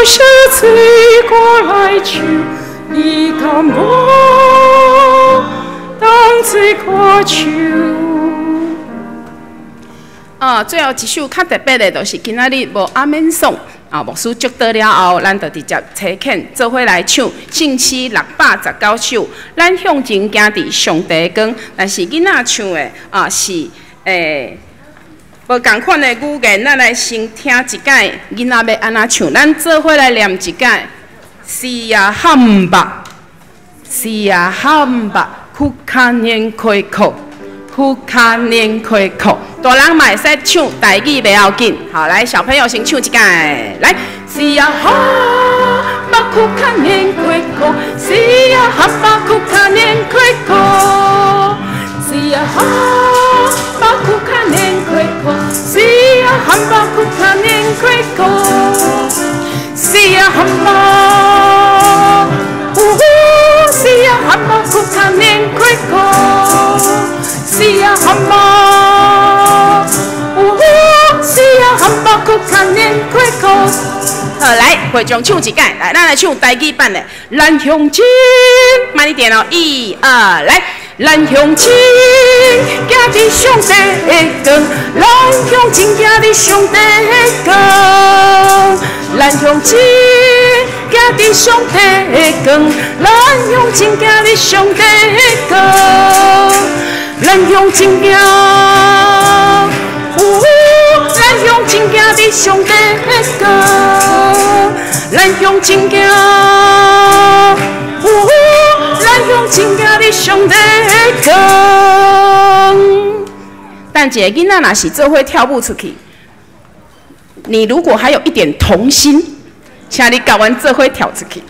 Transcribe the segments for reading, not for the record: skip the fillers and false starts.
寫嘴歌來唱，你敢無當做歌手？啊，最後一首較特別的，就是今仔日無阿免頌啊，牧師祝禱了後，咱就直接差遣做伙來唱聖詩619首。咱向前行佇上帝光，但是囡仔唱的啊是無仝款的語言，咱來先聽一擺囡仔欲按怎唱，咱做伙來念一擺。Siyahamba， Siyahamba， Kukhanya 開口。Kukhanya 開口，大人嘛會使唱台語袂要緊。好，來小朋友先唱一擺，來。Siyahamba kukhanya 開口，Siyahamba kukhanya 開口，Siyahamba kukhanya 開口，Siyahamba kukhanya 開口，Siyahamba，嗚呼，Siyahamba kukhanya 開口。Siyahamba，嗚呼，Siyahamba kukhanya 開口。好，來，會眾唱一擺，來，咱來唱台語版的。咱向前，慢一點哦，一二，來。咱向前，行佇上帝的光。咱向前，行佇上帝的光。咱向前，行佇上帝的光。咱向前，行佇上帝的光。咱向前行，嗚呼！咱向前行佇上帝的光。咱向前行，嗚呼！咱向前行佇上帝的光。等一下，囡仔若是做伙跳舞出去，你如果還有一點童心，請你共阮做伙跳出去。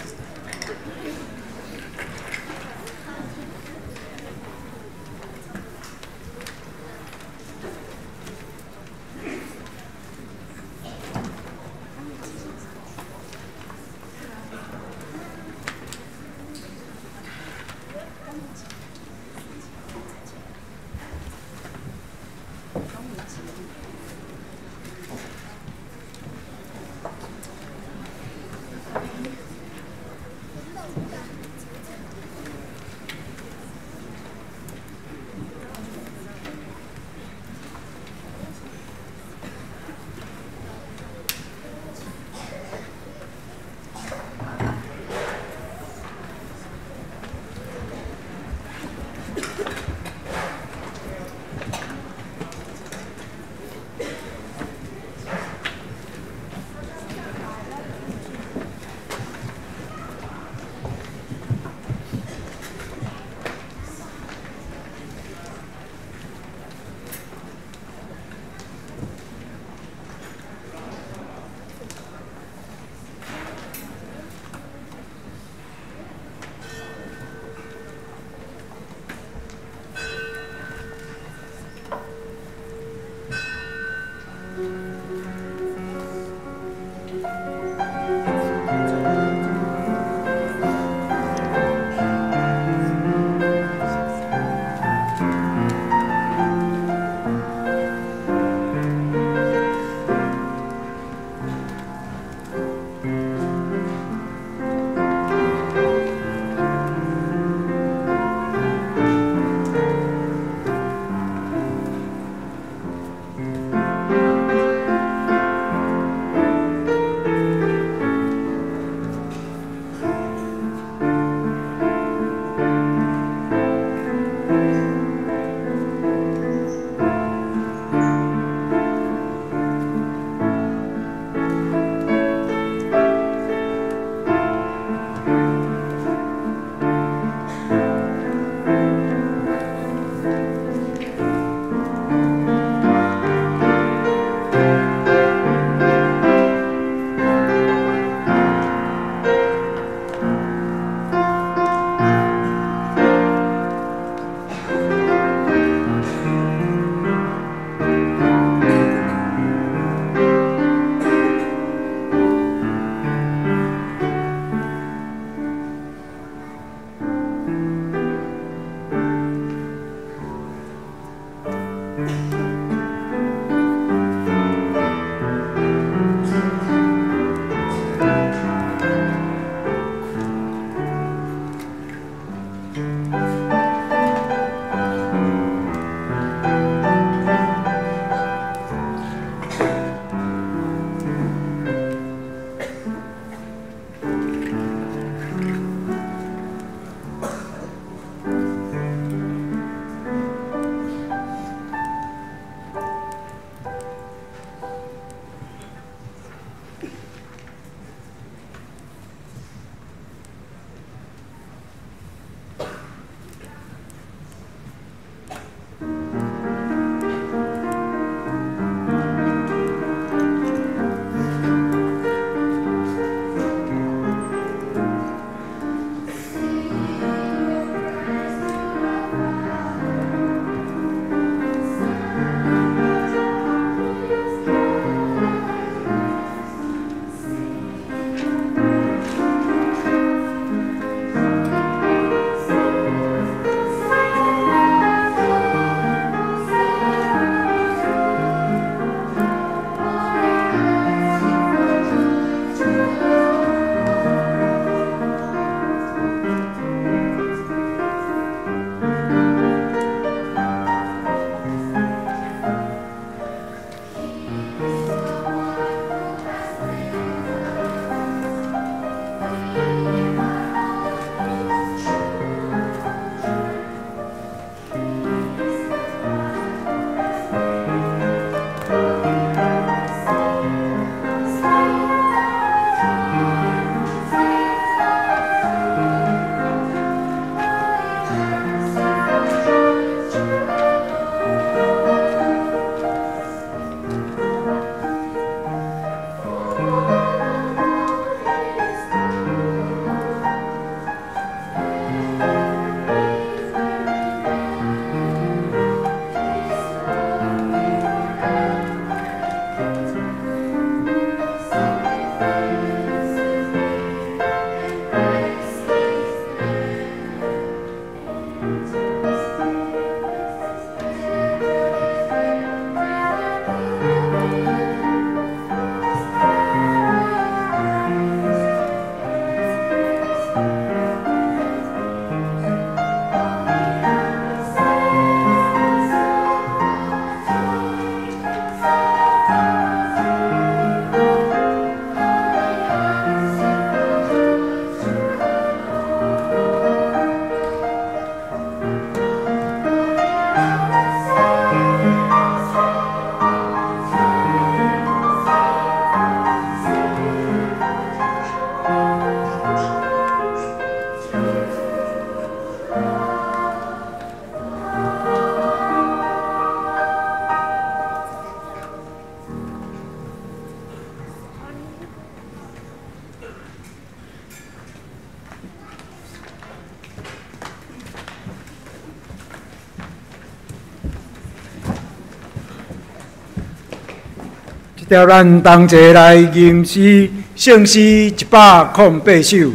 這條咱同齊來吟詩聖詩108首，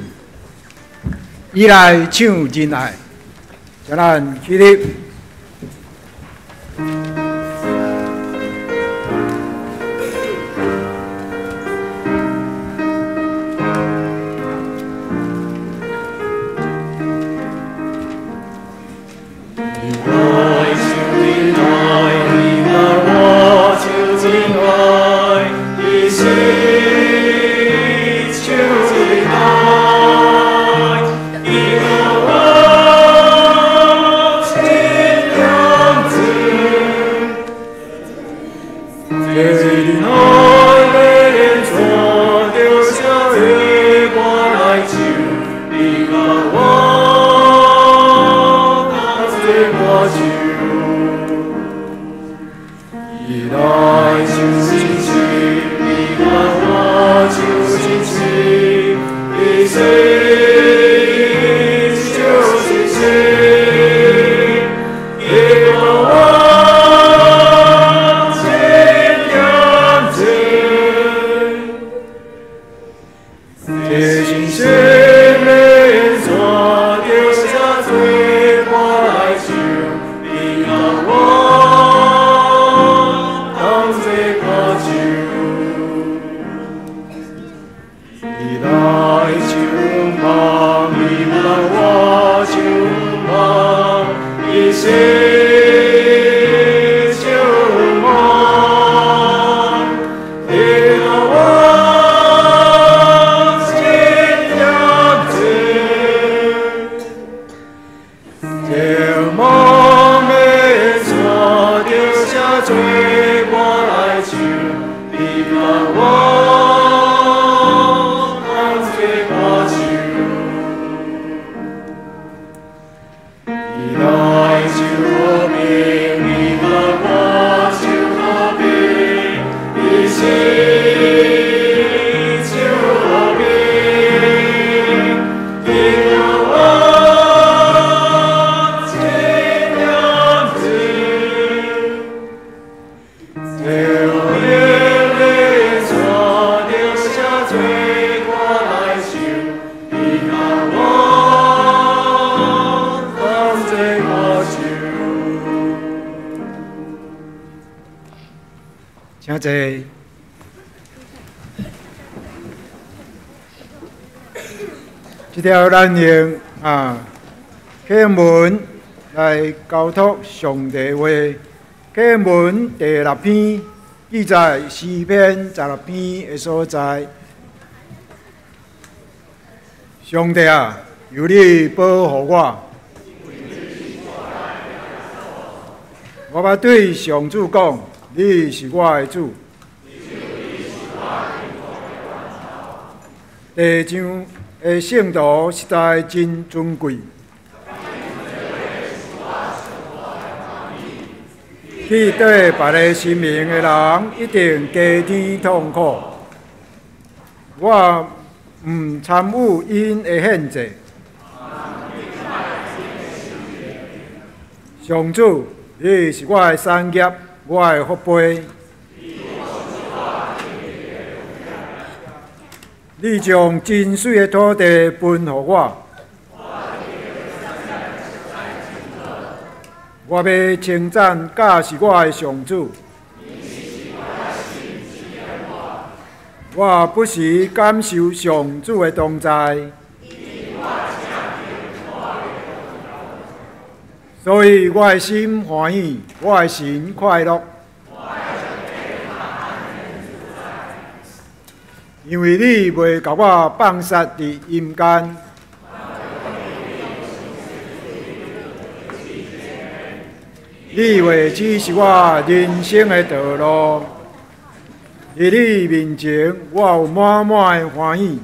伊來唱仁愛，請咱起立。請坐。這條咱用經文來交託上帝話。經文第六篇記載詩篇16篇的所在。上帝啊，求你保護我。我捌對上主講，你是我的主。地上的聖徒實在真尊貴。去綴別个神明的人，一定加添痛苦。我毋參與𪜶的獻祭。上主，你是我的產業，我的福杯。你將真媠的土地分予我。我欲稱讚教示我的上主。我不時感受上主的同在，所以我的心歡喜，我的神快樂。因為你袂共我放殺佇陰間，你會指示我人生的道路。佇你面前，我有滿滿的歡喜。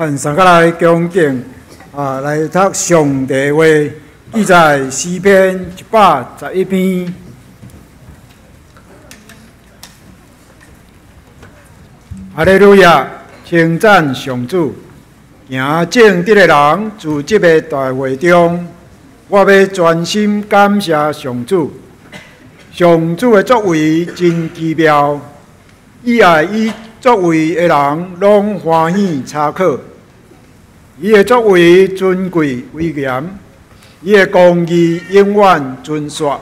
咱三個來恭敬啊，來讀上帝話，記載詩篇111篇。哈利路亞，稱讚上主，行正直的人聚集的大會中，我欲專心感謝上主。上主的作為真奇妙，伊愛伊作為的人攏歡喜查考。伊的作為尊貴威嚴，伊的公義永遠存續。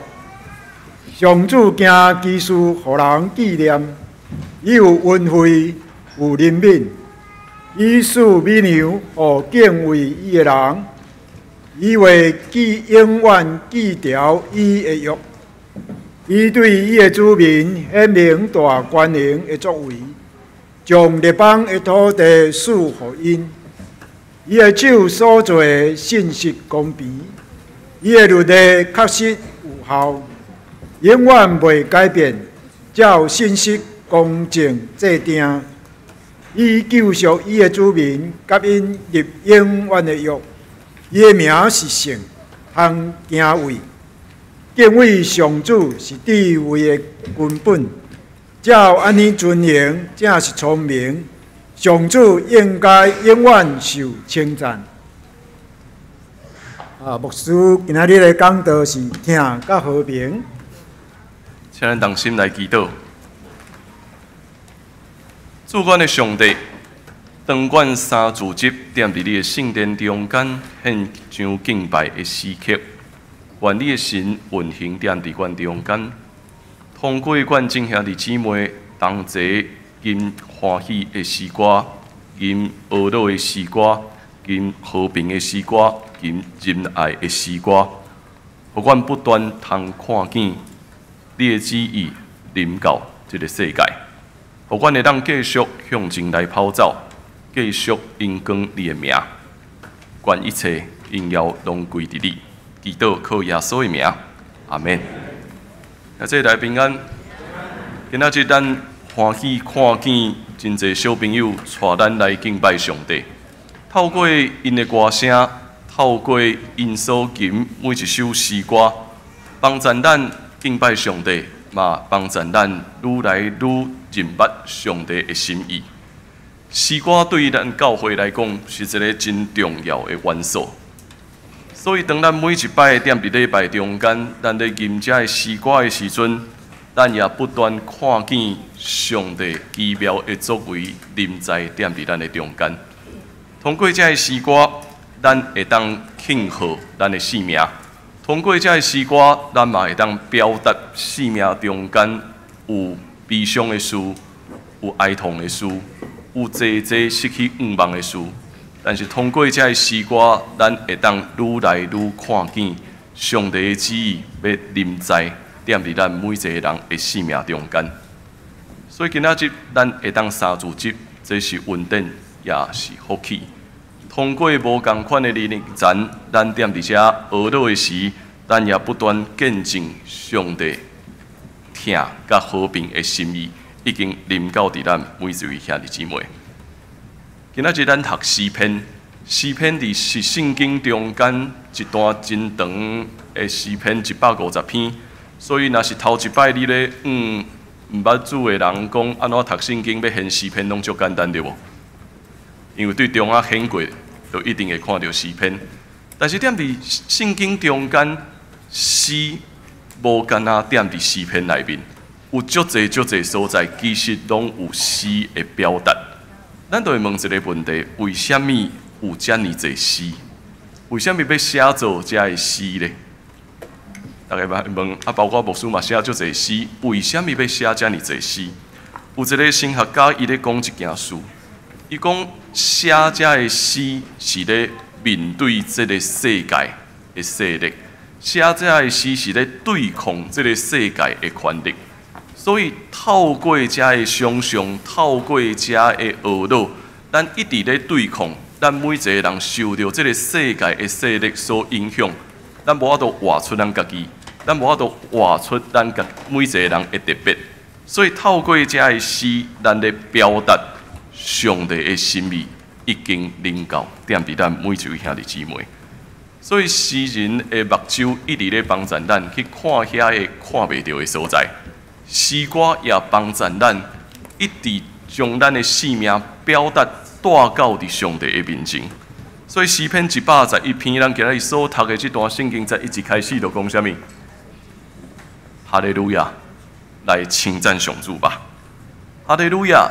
上主行奇事，予人紀念。伊有恩惠，有憐憫，伊賜美糧予敬畏伊的人。伊話記永遠記牢伊的約。伊對伊的子民顯明大權能的作為，將列邦的土地賜予𪜶。伊的手所做的信實公平，伊的律例確實有效，永遠袂改變，照信實公正制定。伊救贖伊的子民，佮𪜶立永遠的約。伊的名是聖，通敬畏。敬畏上主是智慧的根本，照按呢遵行，才是聰明。上主應該永遠受稱讚。啊，牧師今仔日的講道是疼佮和平。請咱同心來祈禱。主阮的上帝，當阮三自節踮佇你的聖殿中間獻上敬拜的時刻，願你的神運行踮佇阮中間，通過阮眾兄弟姊妹同齊吟歡喜的詩歌，吟哀樂的詩歌，吟和平的詩歌，吟仁愛的詩歌，予阮不斷通看見你的旨意臨到這个世界。予阮會當繼續向前來跑走，繼續榮光你的名，願一切榮耀攏歸佇你。祈禱靠耶穌的名，阿們。啊，這來平安。今仔日咱歡喜看見真濟小朋友帶咱來敬拜上帝，透過𪜶的歌聲，透過𪜶所吟每一首詩歌，幫助咱敬拜上帝，嘛幫助咱愈來愈認捌上帝的心意。詩歌對咱教會來講是一个真重要的元素，所以當咱每一擺踮佇禮拜中間，咱咧吟這个詩歌的時陣，咱也不斷看見上帝奇妙的作為臨在踮佇咱的中間。通過這个詩歌，咱會當慶賀咱的生命；通過這个詩歌，咱嘛會當表達生命中間有悲傷的事，有哀痛的事，有濟濟失去願望的事。但是通過這个詩歌，咱會當愈來愈看見上帝的旨意欲臨在踮佇咱每一个人的生命中間。所以今仔日咱會當三自節，這是恩典，也是福氣。通過無仝款的年齡層，咱踮佇遮學樂的時，咱也不斷見證上帝疼佮和平的心意，已經臨到佇咱每一位兄弟姊妹。今仔日咱讀詩篇，詩篇佇是聖經中間一段真長的詩篇，150篇。所以，若是頭一擺你咧毋捌主的人講，按怎讀聖經欲獻詩篇，攏足簡單對無？因為對中仔獻過，就一定會看著詩篇。但是踮佇聖經中間，詩無干焦踮佇詩篇內面，有足濟足濟所在，其實攏有詩的表達。咱就會問一个問題：為啥物有遮爾濟詩？為啥物欲寫做遮个詩咧？大家嘛問啊，包括牧師嘛寫足濟詩，為啥物欲寫遮爾濟詩？有一个神學家伊咧講一件事，伊講寫遮个詩是咧面對這个世界的勢力，寫遮个詩是咧對抗這个世界的權力。所以透過遮个想象，透過遮个學樂，咱一直咧對抗，咱每一个人受著這个世界的勢力所影響，咱無法度活出咱家己，咱無法度活出咱家每一个人的特別。所以透過遮个詩，咱咧表達上帝的心意，已經臨到踮佇咱每一位兄弟姊妹。所以詩人的目睭一直咧幫助咱去看遐个看袂著的所在，詩歌也幫助咱一直將咱的生命表達帶到佇上帝的面前。所以詩篇111篇，咱今日所讀的這段聖經，在一開始就講啥物？哈利路亞，來稱讚上主吧！哈利路亞，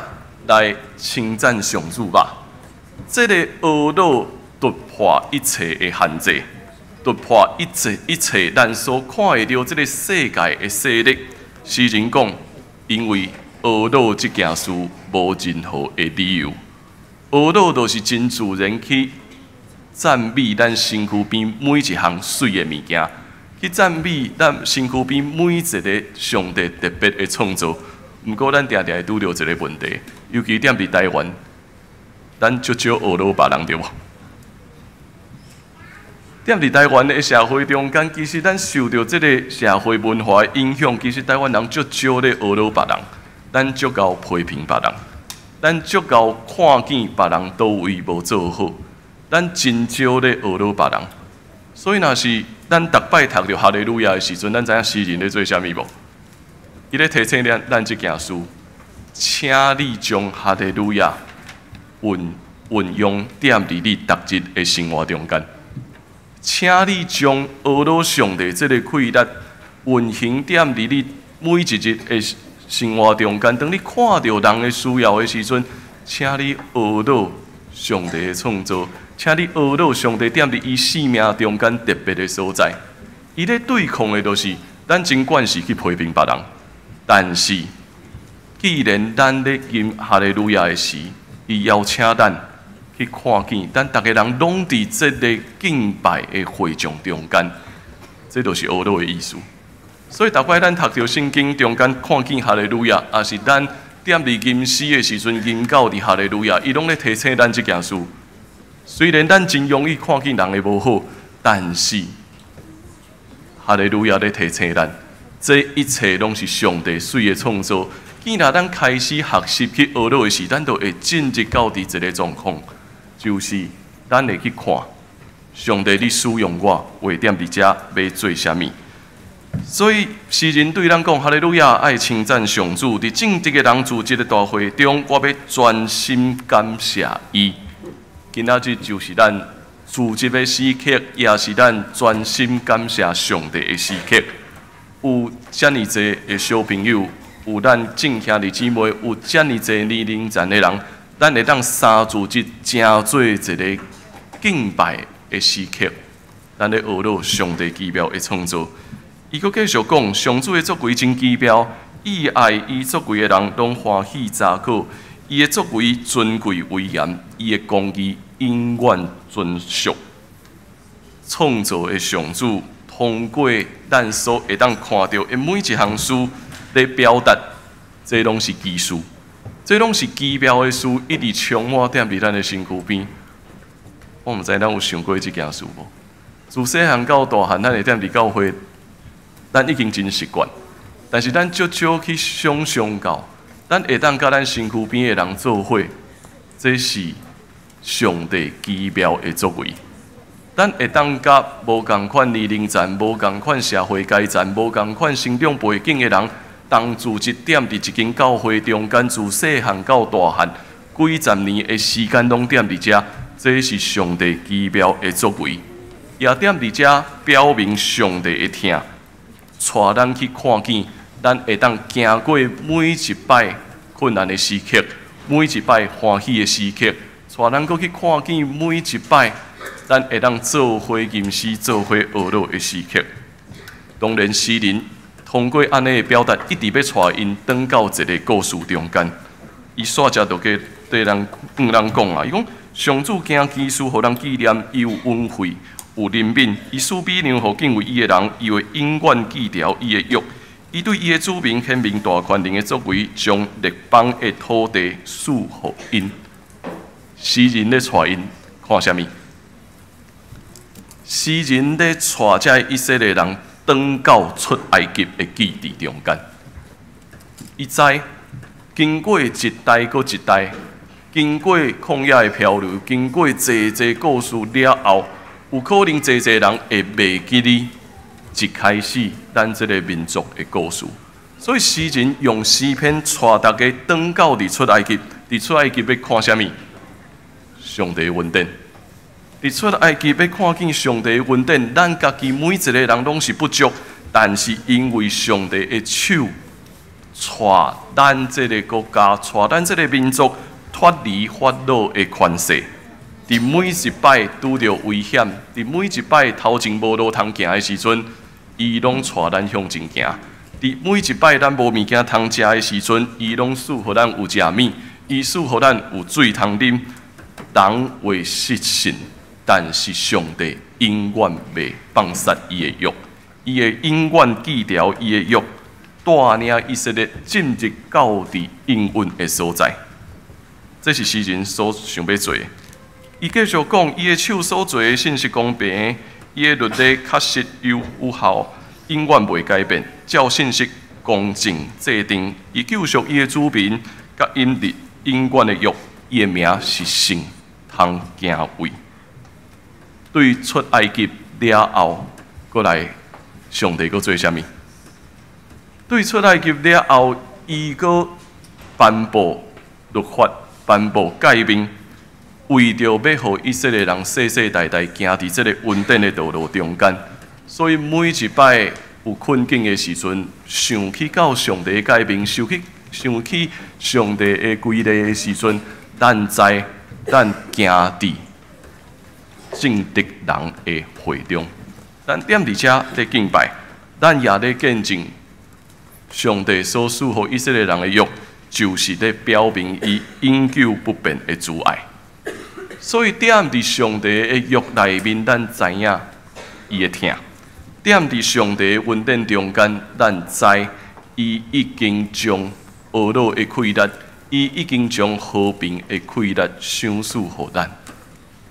來稱讚上主吧！這个呵咾突破一切的限制，突破一切一切咱所看會著這个世界的勢力。詩人講，因為呵咾這件事無任何的理由，呵咾就是真自然去讚美咱身軀邊每一項媠的物件，去讚美咱身軀邊每一个上帝特別的創造。毋過，咱定定會拄著一个問題，尤其踮佇台灣，咱足少呵咾別人，對無？踮佇台灣的社會中間，其實咱受著這个社會文化的影響，其實台灣人足少咧呵咾別人，咱足𠢕批評別人，咱足𠢕看見別人佗位無做好，咱真少咧呵咾別人。所以，若是咱逐擺讀著哈利路亞的時陣，咱知影詩人咧做啥物無？伊咧提醒咱，咱這件事，請你將哈利路亞運運用踮佇你逐日的生活中間。請你將呵咾上帝這个氣力運行踮佇你每一日的生活中間。當你看著人的需要的時陣，請你呵咾上帝的創造，請你呵咾上帝踮佇伊生命中間特別的所在。伊咧對抗的，就是咱真慣勢去批評別人，但是既然咱咧吟哈利路亞的時，伊邀請咱去看見，咱逐个人攏佇這个敬拜的會場中間，這就是呵咾的意思。所以，逐擺咱讀著聖經中間看見哈利路亞，抑是咱踮佇吟詩的時陣吟到佇哈利路亞，伊攏咧提醒咱這件事。雖然咱真容易看見人的無好，但是哈利路亞咧提醒咱，這一切攏是上帝媠的創造。既然咱開始學習去呵咾的時，咱就會進入到佇一个狀況，就是咱會去看上帝，你使用我，會踮佇遮欲做啥物？所以詩人對咱講：哈利路亞，愛稱讚上主，佇正直的人聚集的大會中，我欲專心感謝伊。今仔日就是咱聚集的時刻，也是咱專心感謝上帝的時刻。有遮爾濟的小朋友，有咱眾兄弟姊妹，有遮爾濟年齡層的人，咱會當三主日成做一个敬拜的時刻，咱咧呵咾上帝奇妙的創造。伊閣繼續講，上主的作為真奇妙，伊愛伊作為的人攏歡喜查考，伊的作為尊貴威嚴，伊的公義永遠存續。創造的上主通過咱所會當看著的每一項事咧表達，這攏是奇事，這攏是奇妙的事，一直充滿踮佇咱的身軀邊。我毋知咱有想過這件事無？自細漢到大漢，咱會踮佇教會，咱已經真習慣，但是咱足少去想象到，咱會當佮咱身軀邊的人做伙，這是上帝奇妙的作為。咱會當佮無仝款年齡層、無仝款社會階層、無仝款成長背景的人，同聚集踮佇一間教會中間，自細漢到大漢，幾十年的時間攏踮佇遮，這是上帝奇妙的作為，也踮佇遮表明上帝的疼。帶咱去看見，咱會當行過每一擺困難的時刻，每一擺歡喜的時刻，帶咱閣去看見每一擺，咱會當做伙吟詩、做伙呵咾的時刻。當然，詩人通過按呢的表達，一直欲帶𪜶轉到一个故事中間。伊煞才就閣對人向人講啊，伊講上主行奇事，予人紀念，伊有恩惠，有憐憫，伊賜美糧予敬畏伊的人，伊會永遠記牢伊的約。伊對伊的子民顯明大權能的作為，將列邦的土地賜予𪜶。詩人咧帶𪜶看啥物？詩人咧帶這以色列人轉到出埃及的記憶中間。伊知經過一代閣一代，經過曠野的漂流，經過濟濟故事了後，有可能濟濟人會袂記得一開始咱這個民族的故事。所以詩人用詩篇帶大家轉到佇出埃及，佇出埃及欲看啥物？上帝恩典。佇出埃及欲看見上帝恩典，咱家己每一個人攏是不足，但是因為上帝的手帶咱這個國家，帶咱這個民族脫離法老的權勢。佇每一擺拄著危險，佇每一擺頭前無路通行的時陣，伊攏帶咱向前行。佇每一擺咱無物件通食的時陣，伊攏賜予咱有食物，伊賜予咱有水通啉。人會失信，但是上帝永遠袂放殺伊的約，伊會永遠記牢伊的約，帶領以色列進入到佇應允的所在。這是詩人所想欲做的。伊繼續講，伊的手所做的信實公平，伊的律例確實又有效，永遠袂改變。照信實公正制定，伊救贖伊的子民，佮𪜶立永遠的約。伊的名是聖，通敬畏。對出埃及了後，閣來上帝閣做啥物？對出埃及了後，伊閣頒布律法，頒布誡命，為著欲予以色列人世世代代行佇這个恩典的道路中間。所以每一擺有困境的時陣，想起到上帝的誡命，想起上帝的規例的時陣，咱知咱行佇正直人的會中，咱踮佇遮咧敬拜，咱也咧見證上帝所賜予以色列人的約，就是咧表明伊永久不變的慈愛。所以踮佇上帝的約內面，咱知影伊的疼；踮佇上帝的恩典中間，咱知伊已經將呵咾的氣力，伊已經將和平的氣力賞賜予咱。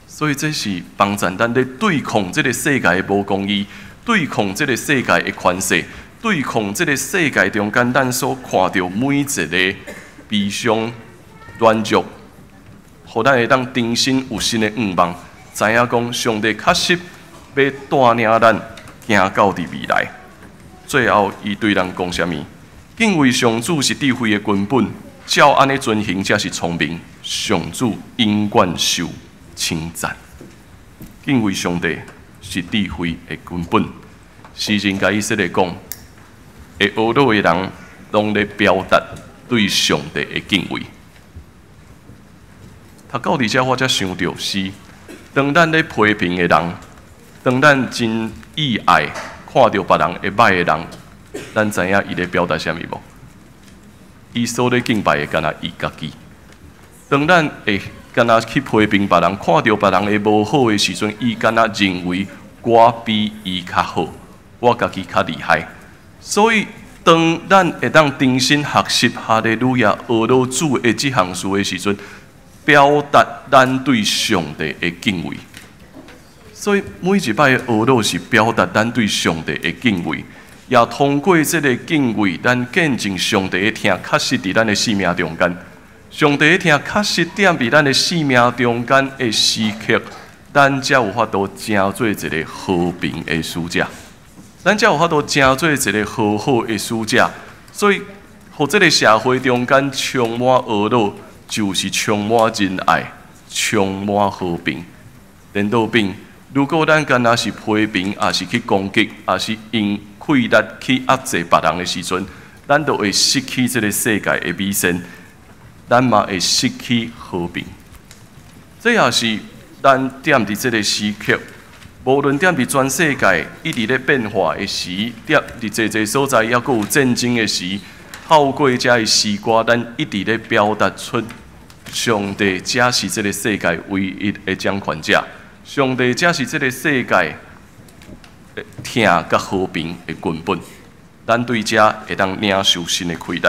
所以這是幫助咱咧對抗這个世界的無公義，對抗這个世界的權勢，對抗這个世界中間咱所看著每一个悲傷、軟弱，予咱會當重新有新的願望，知影講上帝確實欲帶領咱行到佇未來。最後，伊對人講啥物？敬畏上主是智慧的根本，照按呢遵行才是聰明。上主永遠受稱讚。敬畏上帝是智慧的根本。詩人共以色列講，會呵咾的人，攏咧表達對上帝的敬畏。讀到佇遮，我才想著是，當咱咧批評的人，當咱真意愛看著別人會䆀的人，咱知影伊咧表達啥物無？伊所咧敬拜的，敢若伊家己。當咱會敢若去批評別人，看著別人的無好的時陣，伊敢若認為我比伊較好，我家己較厲害。所以，當咱會當重新學習哈利路亞呵咾主的這項事的時陣，表達咱對上帝的敬畏。所以每一擺的呵咾是表達咱對上帝的敬畏，也通過這个敬畏，咱見證上帝的疼確實佇咱的生命中間。上帝的疼確實踮佇咱的生命中間的時刻，咱才有法度成做一个和平的使者。咱才有法度成做一个和好的使者。所以，予這个社會中間充滿呵咾，就是充滿仁愛，充滿和平。顛倒反，如果咱敢若是批評，抑是去攻擊，抑是用氣力去壓制別人的時陣，咱就會失去這个世界的美善，咱嘛會失去和平。這也是咱踮佇這个時刻，無論踮佇全世界一直咧變化的時，踮佇濟濟所在猶閣有戰爭的時，透過遮的詩歌，咱一直咧表達出上帝才是這个世界唯一的掌權者，上帝才是這个世界疼佮和平的根本。咱對遮會當領受新的氣力。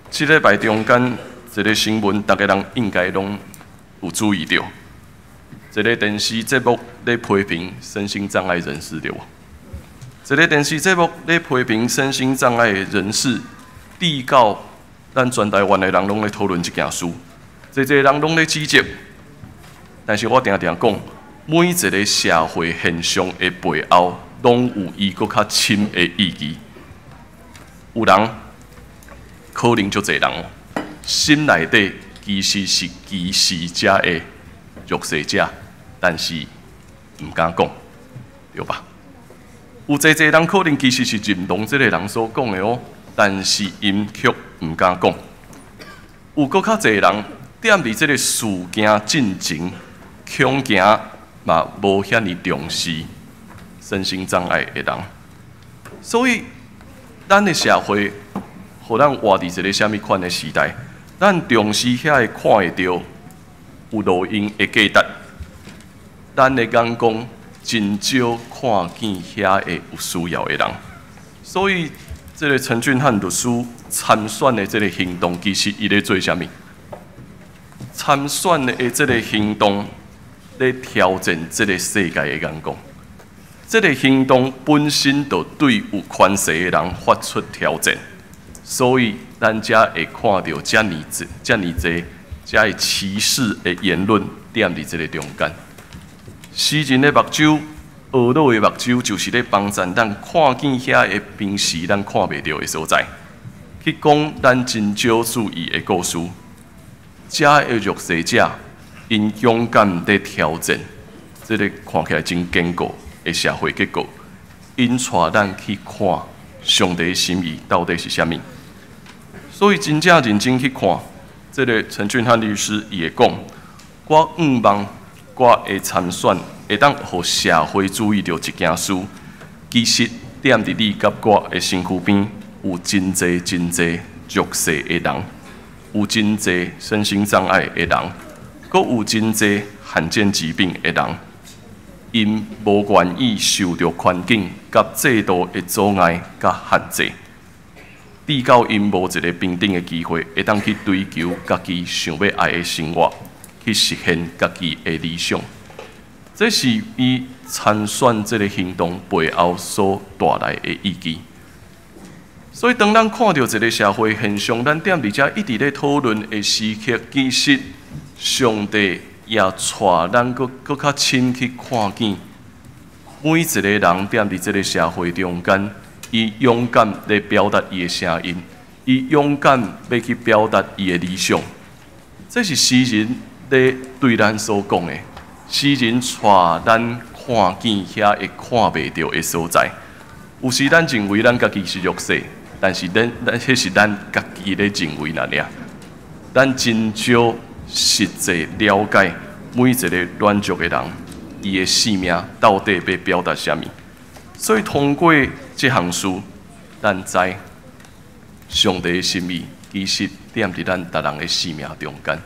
這禮拜中間一个新聞，逐家人應該攏有注意著。一个電視節目咧批評身心障礙人士，對無？一个電視節目咧批評身心障礙人士，直到咱全台灣的人攏咧討論這件事。濟濟人攏咧指責，但是我定定講，每一个社會現象的背後，攏有伊閣較深的意義。有人可能足濟人哦，心內底其實是歧視遮的弱勢者，但是毋敢講，對吧？有濟濟人可能其實是認同這个人所講的哦，但是𪜶卻毋敢講。有閣較濟人踮佇這个事件進前，恐驚嘛無遐爾重視身心障礙的人，所以咱的社會，予咱活佇一个啥物款的時代？咱重視遐个看會著有路用的價值，咱的眼光真少看見遐个有需要的人，所以這个陳俊翰律師參選的這个行動，其實伊咧做啥物？參選的這个行動，咧挑戰這个世界的眼光。這个行動本身就對有權勢的人發出挑戰，所以咱才會看著遮爾濟、遮爾濟、遮會歧視的言論踮佇這个中間。詩人的目睭，呵咾的目睭，就是咧幫助咱看見遐个平時咱看袂著的所在，去講咱真少注意的故事。遮的弱勢者，𪜶勇敢咧挑戰，這个看起來真堅固的社會結構，𪜶帶咱去看上帝的心意到底是啥物。所以真正認真去看，這个陳俊翰律師伊會講，我向望我的參選會當予社會注意著一件事，其實踮佇你佮我的身軀邊，有真濟真濟弱勢的人，有真濟身心障礙的人，閣有真濟罕見疾病的人，𪜶無願意受著環境佮制度的阻礙佮限制，直到𪜶無一个平等的機會，會當去追求家己想欲愛的生活，去實現家己的理想。這是伊參選這个行動背後所帶來的意義。所以，當咱看著一个社會現象，咱踮佇遮一直咧討論的時刻，其實上帝也帶咱閣閣較深去看見每一个人踮佇這个社會中間，伊勇敢咧表達伊的聲音，伊勇敢欲去表達伊的理想。這是詩人咧對咱所講的。詩人帶咱看見遐會看袂著的所在。有時咱認為咱家己是弱勢，但是咱咱彼是咱家己咧認為爾爾。咱真少實際了解每一个軟弱的人，伊的生命到底欲表達啥物。所以通過這項事，咱知上帝的心意其實踮佇咱逐人的生命中間。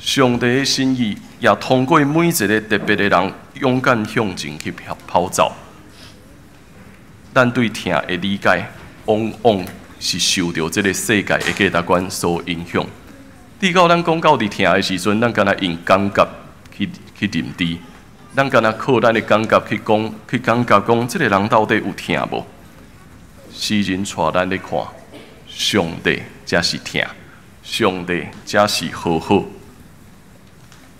上帝的心意也通過每一个特別的人勇敢向前去跑走。咱對疼的理解，往往是受著這个世界的價值觀所影響。直到咱講到佇疼的時陣，咱敢若用感覺去認知，咱敢若靠咱的感覺去講，去感覺講，這个人到底有疼無？詩人帶咱咧看，上帝才是疼，上帝才是和好。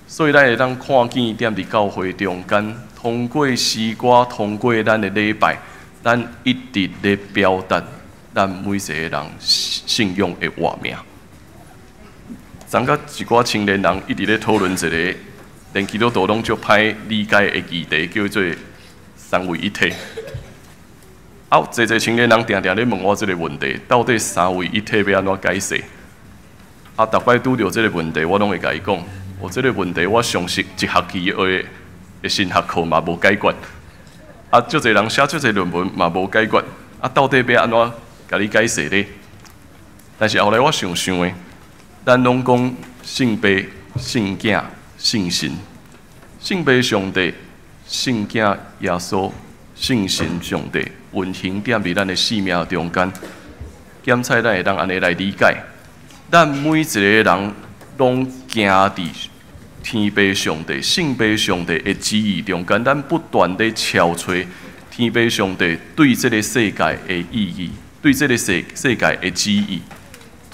所以咱會當看見踮佇教會中間，通過詩歌，通過咱的禮拜，咱一直咧表達咱每一個人信仰的活命。昨昏一寡青年人一直咧討論一个，連基督徒攏足歹理解的議題，叫做三位一體。啊，濟濟青年人定定咧問我這个問題，到底三位一體欲按怎解釋？啊，逐擺拄著這个問題，我攏會共伊講。我這个問題，我上一學期學的神學課嘛無解決。啊，足濟人寫足濟論文嘛無解決。啊，到底欲按怎共你解釋咧？但是後來我想想的，咱攏講聖父、聖囝、聖神，聖父上帝、聖囝耶穌、聖神上帝運行踮佇咱的生命中間。檢採咱會當按呢來理解，咱每一个人攏行佇天父上帝、聖父上帝的旨意中間，咱不斷咧敲揣天父上帝對這个世界的意義，對這个世界的旨意。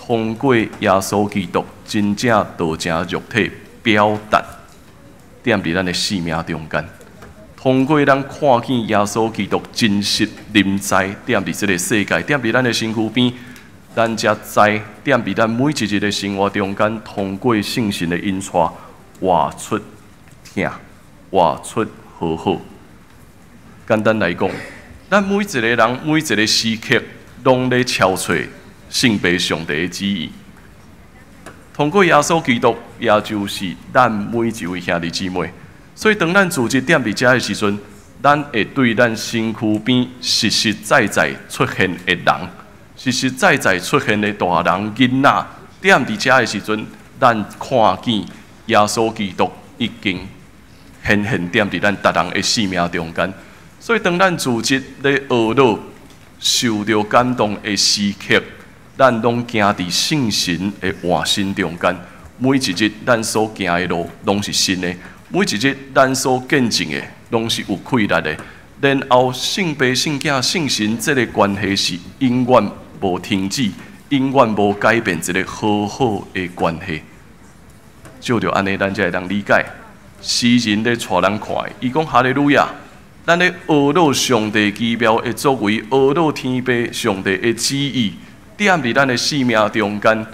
通過耶穌基督真正道成肉體表達，踮佇咱的生命中間。通過咱看見耶穌基督真實臨在，踮佇這个世界，踮佇咱的身軀邊，咱才知踮佇咱每一日的生活中間，通過聖神的引帶，活出疼，活出和好。簡單來講，咱每一个人每一个時刻，攏咧敲揣聖父上帝的旨意。通過耶穌基督，也就是咱每一位兄弟姊妹。所以，當咱主日踮佇遮的時陣，咱會對咱身軀邊實實在在出現的人，實實在在出現的大人囡仔，踮佇遮的時陣，咱看見耶穌基督已經顯現踮佇咱逐人的生命中間。所以，當咱主日咧哀禱、受著感動的時刻，咱攏行佇聖神的活新中間。每一日咱所行的路，攏是新的。每一日咱所見證的，攏是有氣力的。然後聖父、聖囝、聖神這个關係是永遠無停止、永遠無改變一个和好的關係。照著按呢，咱才會當理解詩人咧帶咱看的，伊講哈利路亞，咱咧哀禱上帝奇妙的作為，哀禱天父上帝的旨意，踮佇咱的生命中間。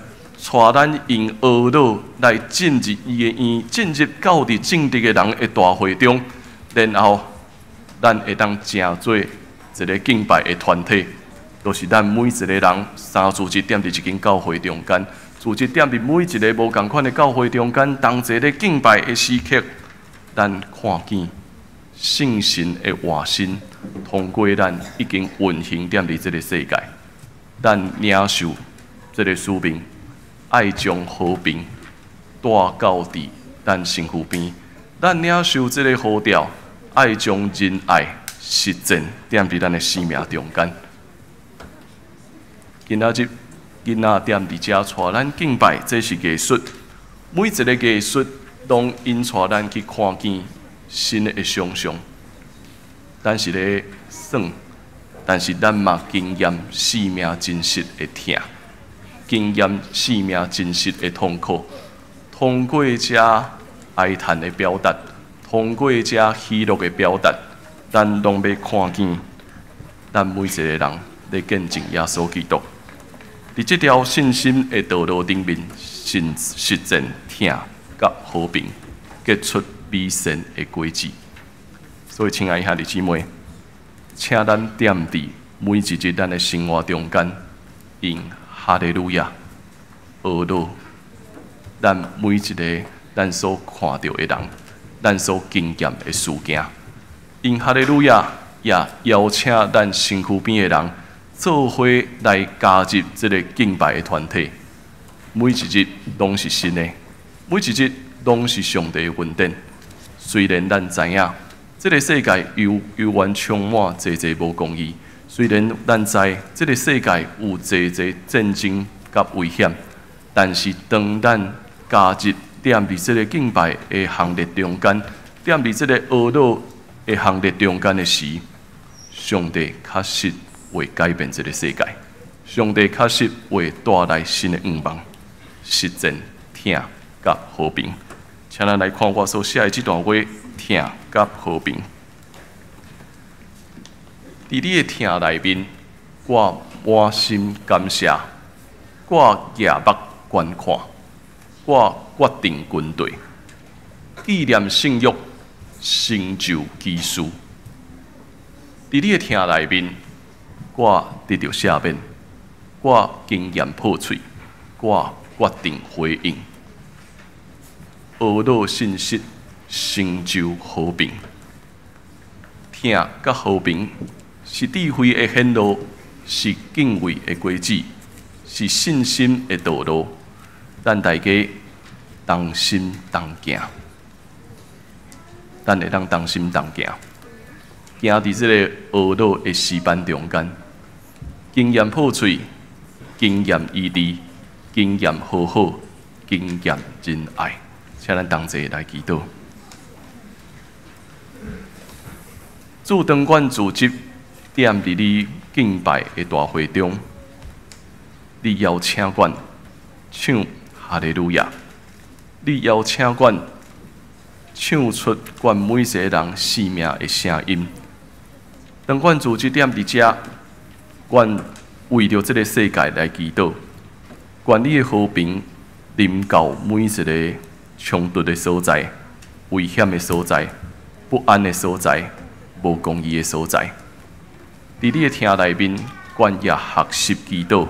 帶咱用哀禱來進入伊的院，進入到佇正直的人的大會中，然後咱會當成做一个敬拜的團體，就是咱每一个人三主日踮佇一間教會中間，主日踮佇每一个無仝款的教會中間，同齊咧敬拜的時刻，咱看見聖神的活新通過咱已經運行踮佇這个世界，咱領受這个使命。愛將和平帶到佇咱身軀邊，咱領受這个呼召，愛將仁愛實踐踮佇咱的生命中間。今仔日囡仔踮佇遮帶咱敬拜，這是藝術。每一个藝術攏引帶咱去看見新的想象。咱是咧耍，但是咱嘛經驗生命真實的疼。經驗生命真實的痛苦，通過這哀嘆的表達，通過這喜樂的表達，咱攏欲看見，咱每一个人咧見證耶穌基督。佇這條信心的道路頂面，實實踐疼佮和平，結出美善的果子。所以，親愛兄弟姊妹，請咱踮佇每一日咱的生活中間，用哈利路亞，哀禱，咱每一个咱所看著的人，咱所經驗的事件，用哈利路亞也邀請咱身軀邊的人做伙來加入這个敬拜的團體。每一日攏是新的，每一日攏是上帝的恩典。雖然咱知影這个世界猶猶原充滿濟濟無公義。雖然咱知這个世界有濟濟戰爭佮危險，但是當咱加入踮佇這个敬拜的行列中間，踮佇這个哀禱的行列中間的時，上帝確實會改變這个世界，上帝確實會帶來新的願望，實踐疼佮和平。請咱來看我所寫的這段話：疼佮和平。佇你的疼內面，我滿心感謝，我舉目觀看，我決定軍隊，紀念聖約，成就奇事。佇你的疼內面，我得著赦免，我經驗破碎，我決定回應，哀禱信實，成就和平。疼佮和平是智慧的顯露，是敬畏的果子，是信心的道路。咱大家同心同行，咱會當同心同行，行佇這个哀禱的詩班中間，經驗破碎，經驗醫治，經驗和好，經驗仁愛。請咱同齊來祈禱。主當阮組織踮佇你敬拜的大會中，你邀請阮唱哈利路亞。你邀請阮唱出阮每一个人生命的聲音。當阮組織踮佇遮，阮為著這个世界來祈禱，願你的和平臨到每一个衝突的所在、危險的所在、不安的所在、無公義的所在。佇你的廳內面，阮也學習祈禱，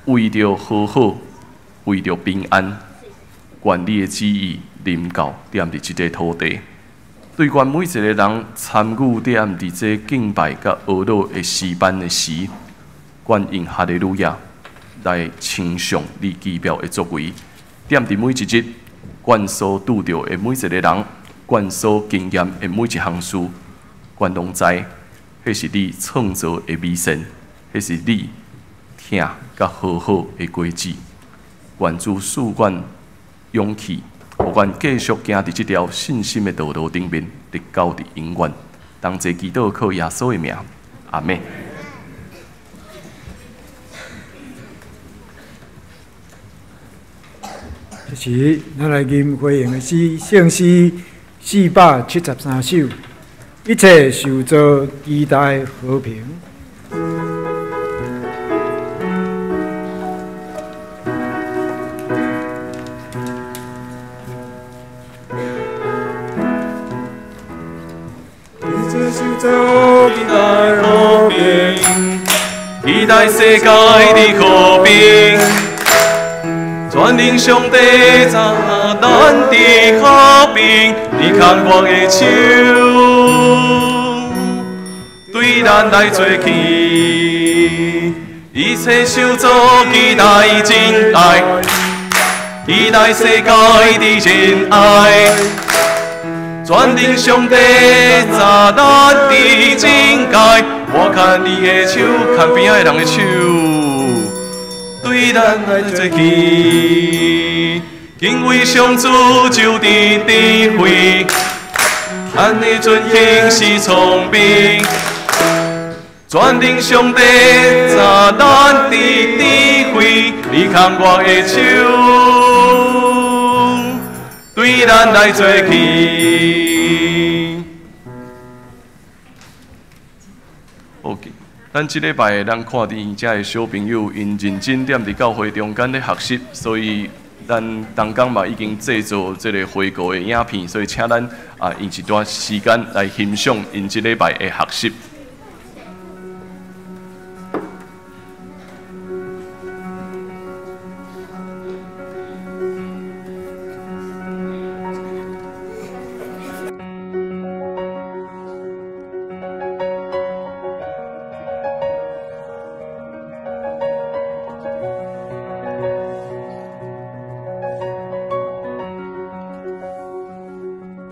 為著和好，為著平安，願你的旨意臨到踮佇這个土地。對阮每一个人參與踮佇這敬拜佮哀禱的詩班的時，阮用哈利路亞來稱頌你奇妙的作為。踮佇每一日，阮所拄著的每一個人，阮所經驗的每一項事，阮攏知，彼是你創造的美善，彼是你疼佮和好的果子。願主賜阮勇氣，予阮繼續行佇這條信心的道路頂面，直到佇永遠。同齊祈禱靠耶穌的名，阿們。這時，咱來吟回應的詩，聖詩473首，一切受造期待和平。一切受造期待和平，期待世界的和平。全能上帝知咱佇和平，你牽我的手，對咱來做起，一切受造期待真愛，期待世界的仁愛。全能上帝知咱佇境界，我牽你的手，牽邊仔的人的手。對咱來做起，敬畏上主就佇智慧，咱的尊敬是聰明。全能上帝知咱佇智慧，你牽我的手，對咱來做起。OK。咱這禮拜，咱看見遮的小朋友，𪜶認真踮佇教會中間咧學習，所以咱同工嘛已經製作這个回顧的影片，所以請咱用一段時間來欣賞𪜶這禮拜的學習。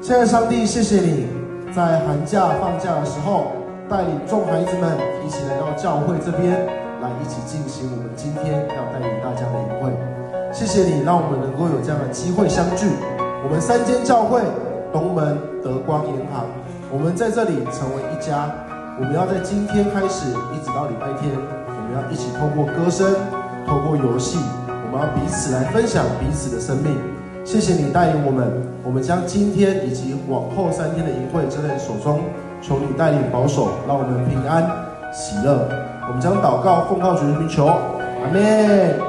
親愛的上帝，謝謝你在寒假放假的時候，帶領眾孩子們一起來到教會這邊，來一起進行我們今天要帶領大家的營會。謝謝你讓我們能夠有這樣的機會相聚。我們三間教會，東門、德光、銀行，我們在這裡成為一家。我們要在今天開始，一直到禮拜天，我們要一起透過歌聲，透過遊戲，我們要彼此來分享彼此的生命。謝謝你帶領我們，我們將今天以及往後3天的營會交在你手中，求你帶領保守，讓我們平安喜樂。我們將禱告奉靠主的名求，阿們。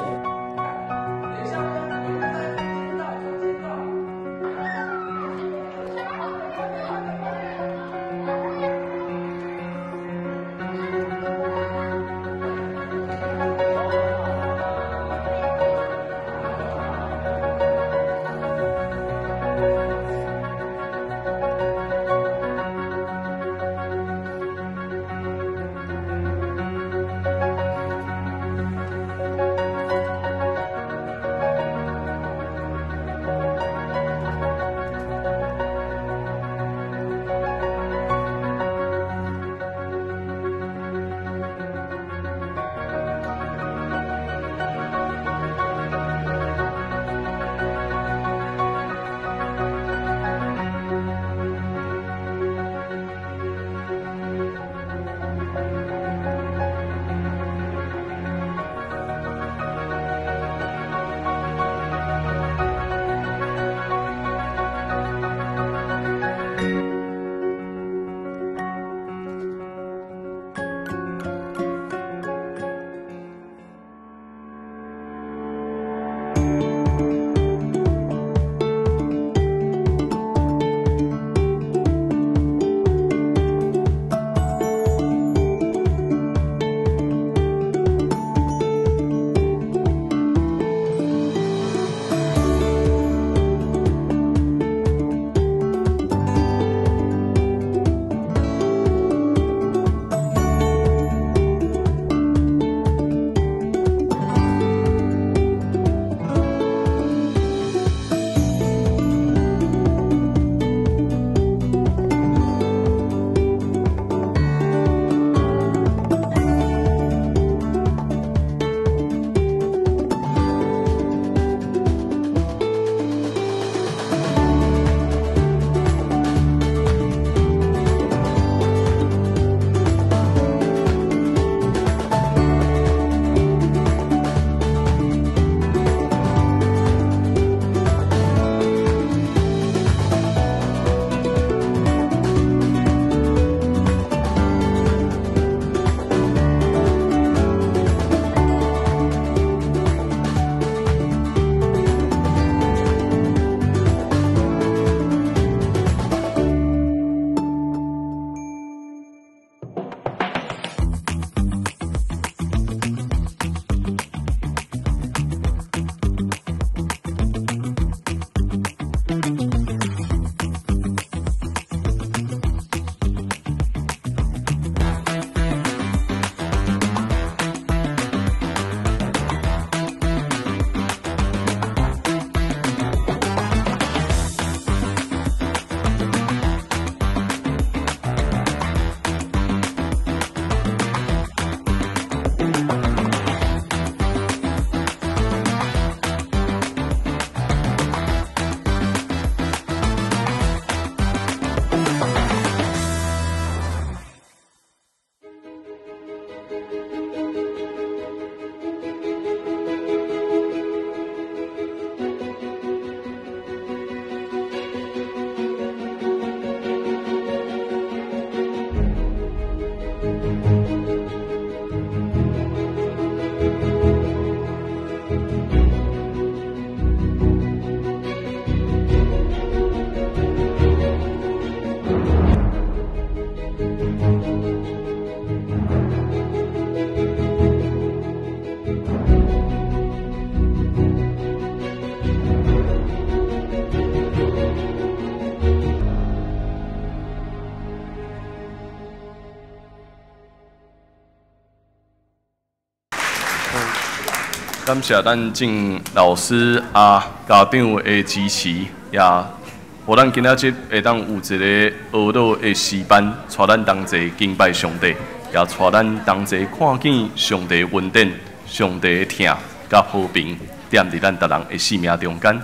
感謝咱鄭老師啊家長的支持，也予咱今仔日會當有一个學樂的詩班，帶咱同齊敬拜上帝，也帶咱同齊看見上帝恩典、上帝的疼佮和平，踮佇咱逐人的生命中間。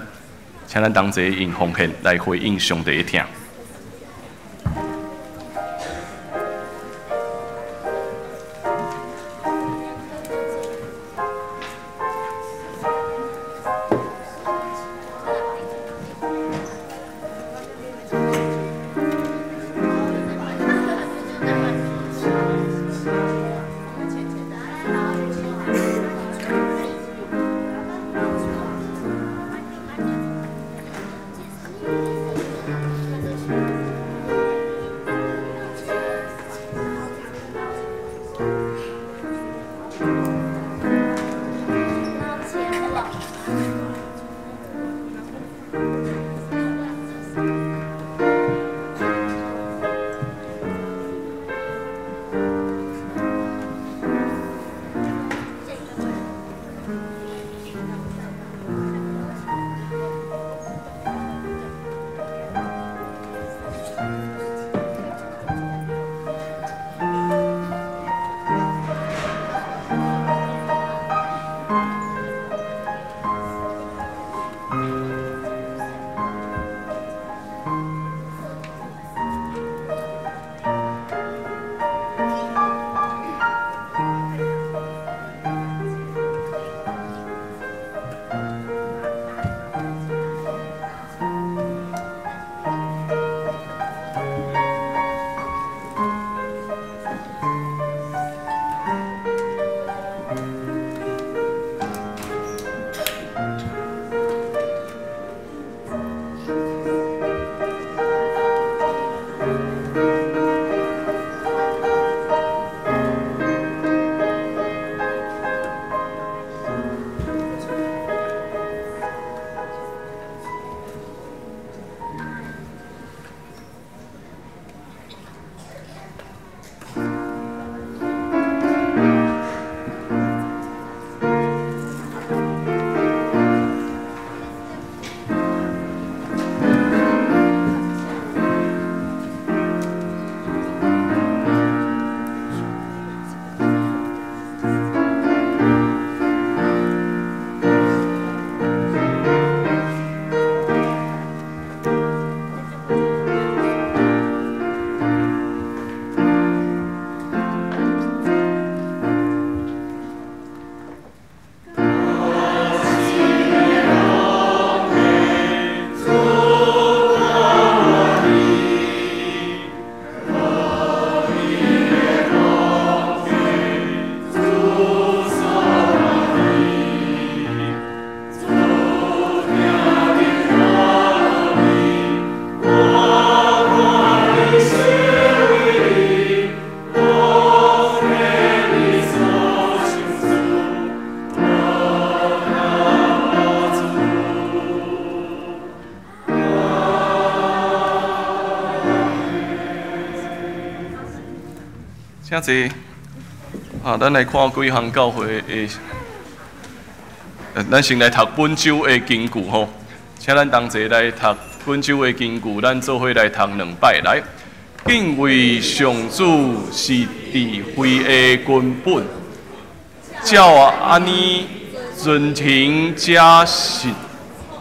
請咱同齊用奉獻來回應上帝的疼。請坐。啊，咱來看幾項教會的，咱先來讀本週的經句吼。請咱同齊來讀本週的經句，咱做伙來讀兩擺來。敬畏上主是智慧的根本，照按呢遵行才是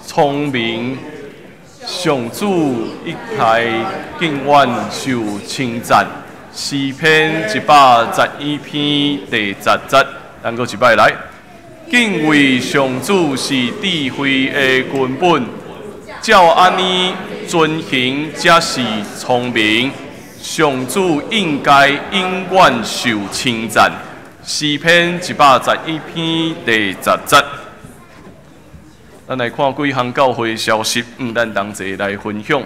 聰明。上主一切敬遠受稱讚。詩篇111篇第10節，咱閣一擺來。敬畏上主是智慧的根本，照按呢遵行才是聰明。上主應該永遠受稱讚。詩篇111篇第10節。咱來看幾項教會消息，咱同齊來分享。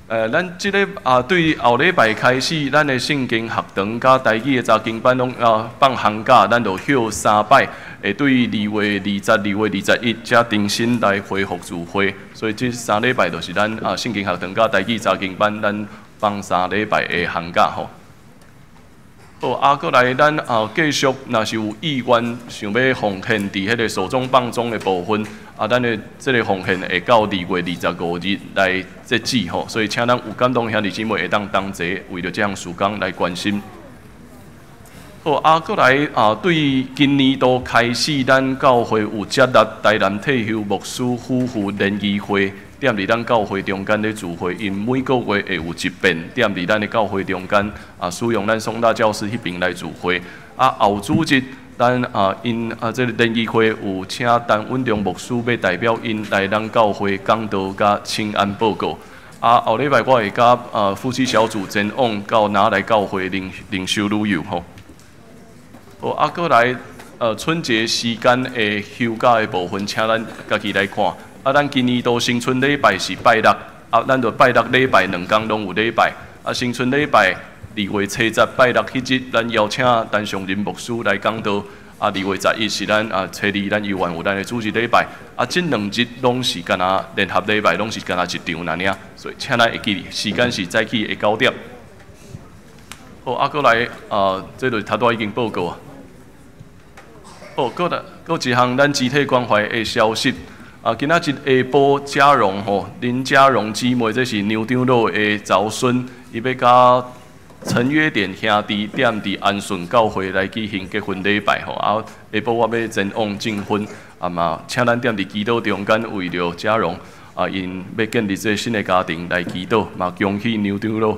咱這个啊，對後禮拜開始，咱的聖經學堂佮台語的查經班攏啊放寒假，咱就歇三擺，會對2月20、2月21才重新來恢復聚會。所以這三禮拜就是咱啊聖經學堂佮台語查經班，咱放三禮拜的寒假吼。好，啊，閣來咱啊繼續，若是有意願想欲奉獻佇彼个手中放中的部分，啊，咱的這个奉獻會到2月25日來截止吼，所以請咱有感動兄弟姊妹會當同齊為著這項事工來關心。好，啊，閣來啊，對今年度開始，咱教會有接納台南退休牧師夫婦聯誼會，踮佇咱教會中間咧聚會，𪜶每個月會有一遍踮佇咱的教會中間啊，使用咱松大教室彼爿來聚會。啊，後主日咱啊，𪜶啊，這个聯誼會有請陳穩中牧師欲代表𪜶來咱教會講道佮請安報告。啊，後禮拜我會佮啊夫妻小組前往到哪來教會靈靈修旅遊吼。好，啊，閣來春節時間的休假的部分，請咱家己來看。啊，咱今年度新春禮拜是拜六，啊，咱就拜六禮拜兩工攏有禮拜。啊，新春禮拜2月7日拜六彼日，咱邀請陳尚仁牧師來講道。啊，2月11是咱啊初二，咱猶原有咱的主日禮拜。啊，這兩日攏是干焦聯合禮拜，攏是干焦一場爾爾。所以請咱會記，時間是早起的9點。好，啊，閣來啊，這就是頭拄已經報告啊。好，閣來閣一項咱肢體關懷的消息。啊，今仔日下晡嘉榮吼，林嘉榮姊妹，這是牛長老的查孫，伊欲佮陳約典兄弟踮佇安順教會來舉行結婚禮拜吼。啊，下晡我欲前往證婚，啊嘛，請咱踮佇祈禱中間為著嘉榮啊，𪜶欲建立這個新的家庭來祈禱，嘛恭喜牛長老。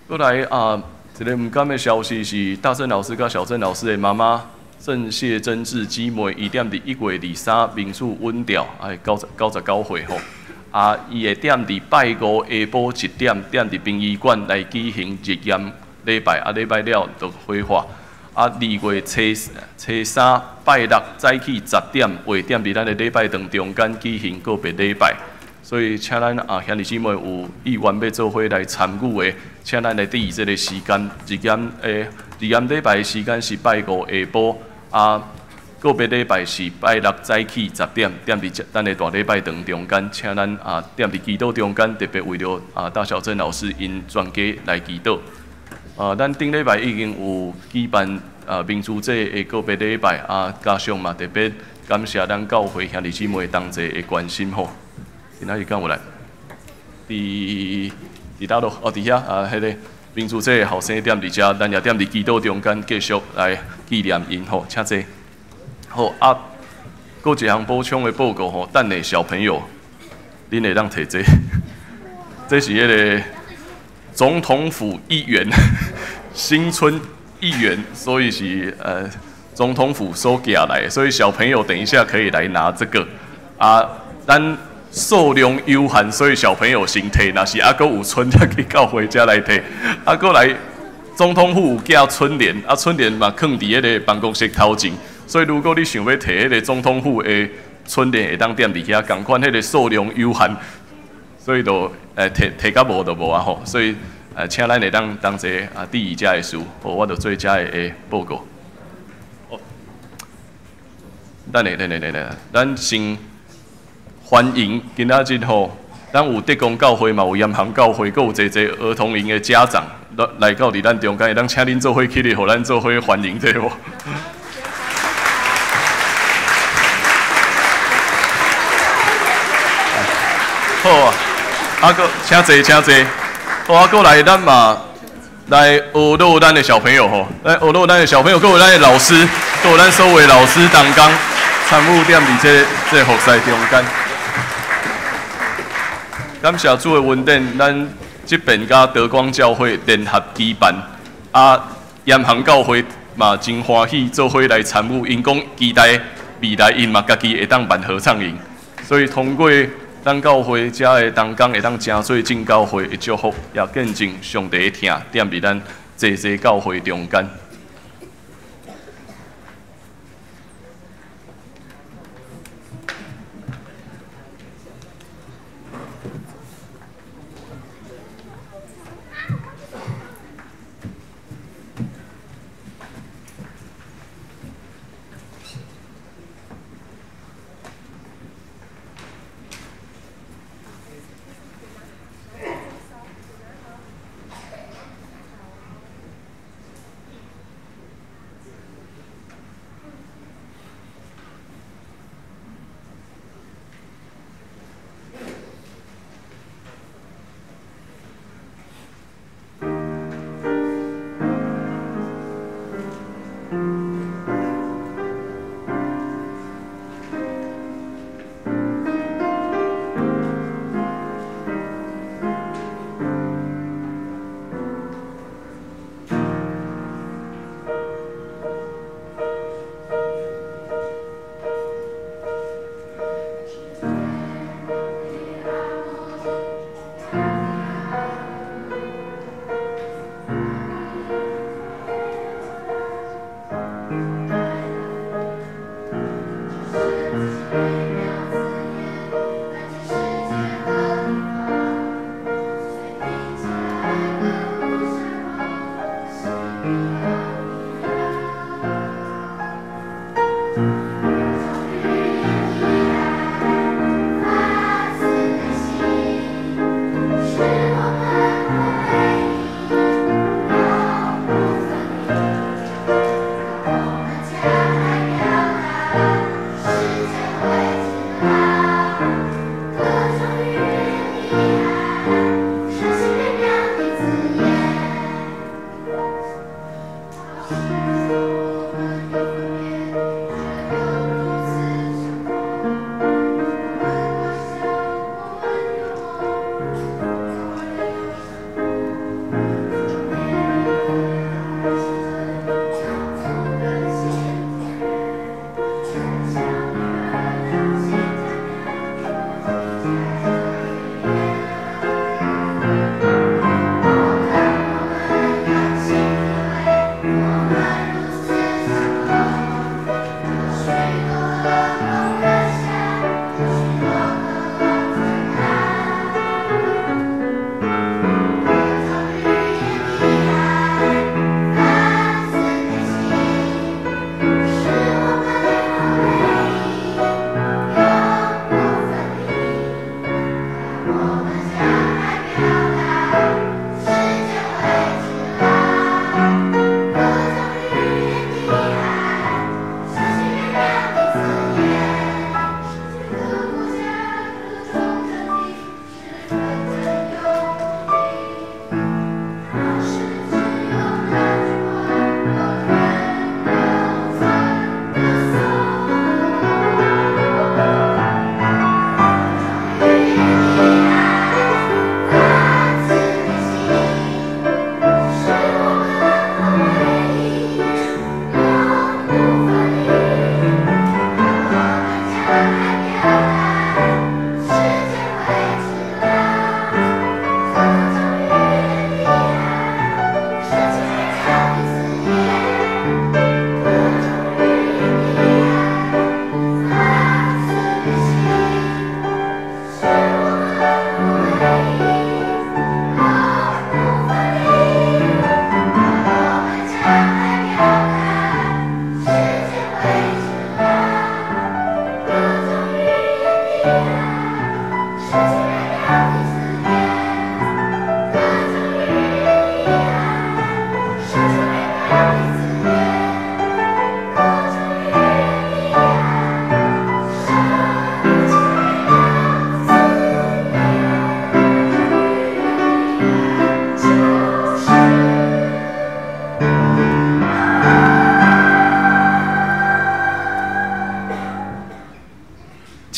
閣來啊，一个毋甘的消息是，大正老師佮小鄭老師的媽媽鄭謝真志姊妹，伊踮佇1月23民主穩掉，哎，99歲吼。啊，伊會踮佇拜五下晡1點，踮佇殯儀館來舉行日驗禮拜，啊，禮拜了就火化。啊，2月初三拜六早起10點，會踮佇咱的禮拜堂中間舉行告別禮拜。所以，請咱啊兄弟姊妹有意願欲做伙來參與的，請咱來注意這个時間。日驗禮拜的時間是拜五下晡，啊，告別禮拜是拜六早起10點，踮佇咱的大禮拜堂中間，請咱啊踮佇祈禱中間，特別為著啊大小鄭老師𪜶全家來祈禱。啊，咱頂禮拜已經有舉辦啊民主節的告別禮拜，啊，加上嘛特別感謝咱教會兄弟姊妹同齊的關心吼。今仔日敢有來？佇佗落？哦，佇遐啊，彼个民主節的後生踮佇遮，咱也踮佇祈禱中間繼續來紀念𪜶吼，請坐。好啊，閣一項補充的報告吼，等下小朋友，恁會當提這個，這是彼个總統府議員，新村議員，所以是總統府所寄來的，所以小朋友等一下可以來拿這個啊，咱數量有限，所以小朋友先提，若是猶閣有剩，才去教會才來提。啊，閣來總統府有寄春聯，啊，春聯嘛囥佇彼个辦公室頭前，所以如果你想欲提彼个總統府的春聯，會當踮佇遐，仝款彼个數量有限，所以就提提甲無就無啊吼。所以請咱會當同齊啊注意遮的事，好，我就做遮的報告。哦，等下，等下，等下，咱先歡迎今仔日吼，咱有德公教會嘛，有鹽行教會，閣有濟濟兒童營的家長來到佇咱中間，會當請恁做伙起立，予咱做伙歡迎者無？好啊，啊，閣請坐，請坐。好啊，閣來咱嘛來學樂咱的小朋友吼，來學樂咱的小朋友，閣有咱的老師，閣有咱所有的老師同工參與踮佇這個服事中間。感謝主的恩典，咱這邊佮德光教會聯合舉辦，啊，鹽行教會嘛真歡喜做伙來參與，𪜶講期待未來𪜶嘛家己會當辦合唱營，所以通過咱教會遮的同工會當成做正教會的祝福，也見證上帝的疼，踮佇咱濟濟教會中間。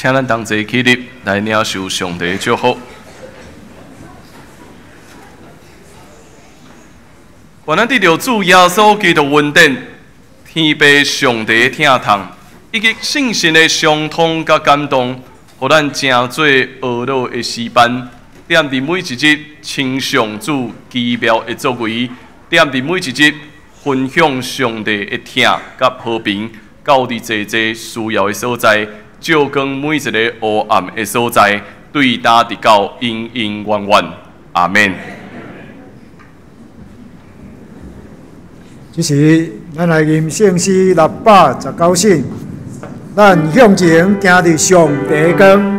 請咱同齊起立來領受上帝的祝福。願咱得著主耶穌基督恩典、天父上帝的疼痛，以及聖神的相通佮感動，予咱成做呵咾的詩班，踮佇每一日稱頌主奇妙的作為，踮佇每一日分享上帝的疼佮和平，到佇濟濟需要的所在，照光每一个黑暗的所在，對今直到永永遠遠。阿們。這時，咱來吟聖詩619首，咱向前行佇上帝光。